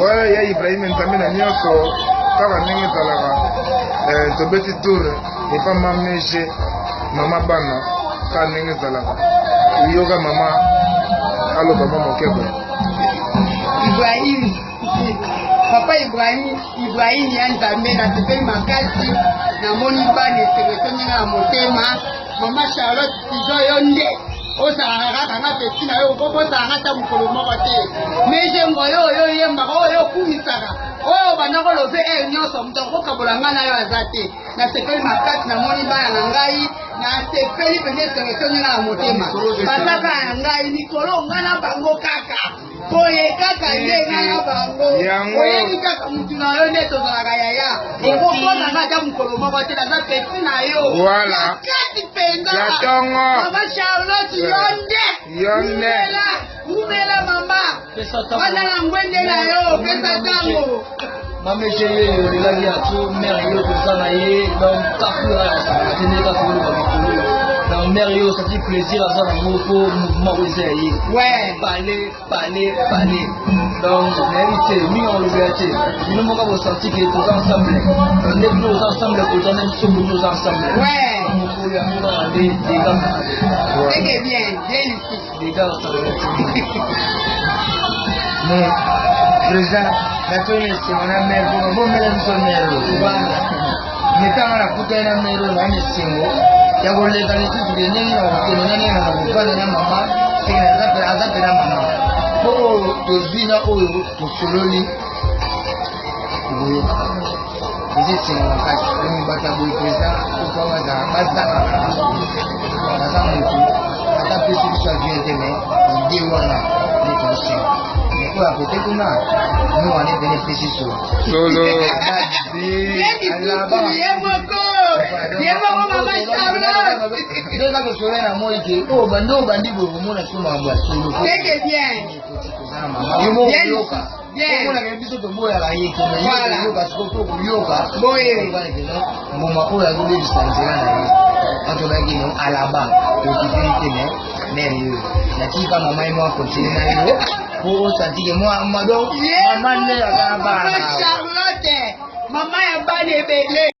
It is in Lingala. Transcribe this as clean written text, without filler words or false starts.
Ouais, ya Ibrahim Nzambe na nyonso kaka ndenge ezalaka eh, tobeti tour epa mamege mama bana kaka ndenge ezalaka yoka mama aloba mwa moke boye Ibrahim papa Ibrahim Ibrahim ya Nzambe nasepeli makasi namoni bana esengo etondi nga na motema mama Charlotte pigeon yo nde ozalaka kaka nga pesi na yo okobosaka nga ata mokolo moko te mejengo yo oyo oyembaka oyo okumisaka oyo obanda kolobe ere nyonso moto akokabola nga na yo aza te nasepeli makasi namoni bana na ngai nasepeli mpenza esengo etondi nga na motema baza kaka na ngai mikolo nga na bango kaka boye kaka nde nga na bango oyebi kaka mutu na yo nde tozalaka yaya okokona nga ata mokolo moko te naza peti na yo kati mpenza mama charlotte yo nde umela umela mama wana na ngwende na yo pesa ntango mama ejeye olelaki ya to mare yo toza na ye donc partout asakana te ndenge kaka koloba mikolo donc mare yo osati plaisir aza nango mpo mouvement oyo eza ya ye pale pale pale donc nayebi te mingi akolobela te bino moko bosanti ke toza ensemble nde bino oza ensemble koza nde biso bino oza ensemble mokolo yango kaka nde dega Mais président natoyi esengo na mare mpo bomela biso mare oyo ntango nakutani na mare oyo naa na esengo ya koleka lisusu ke ndenge na kokende na ndenge na kokofanda na mama seke aza mpe na mama mpo oyo tozwi na oyo tosololi okoyoka eza esengo makasi donc bato ya boye président opo bazala bazangaka baza motu ata pesi biso avion te mais ide wana nde tosenga mais oyo akote kuna no wana epene epesi solo solo nde eza kosolo na moi ke oyo bandi oyo bandi boye komona so makambo ya solo yo moko oyoka omonaka biso toboyaka ye te yoka siko to koyoka mbuma oyo azobebisa nzela na ye atolaki no alaba tokipeli te me mere yo natika mama ye mwa continue na yo po osantike mwa mado mama nde aza na bana mama ya bana ebele.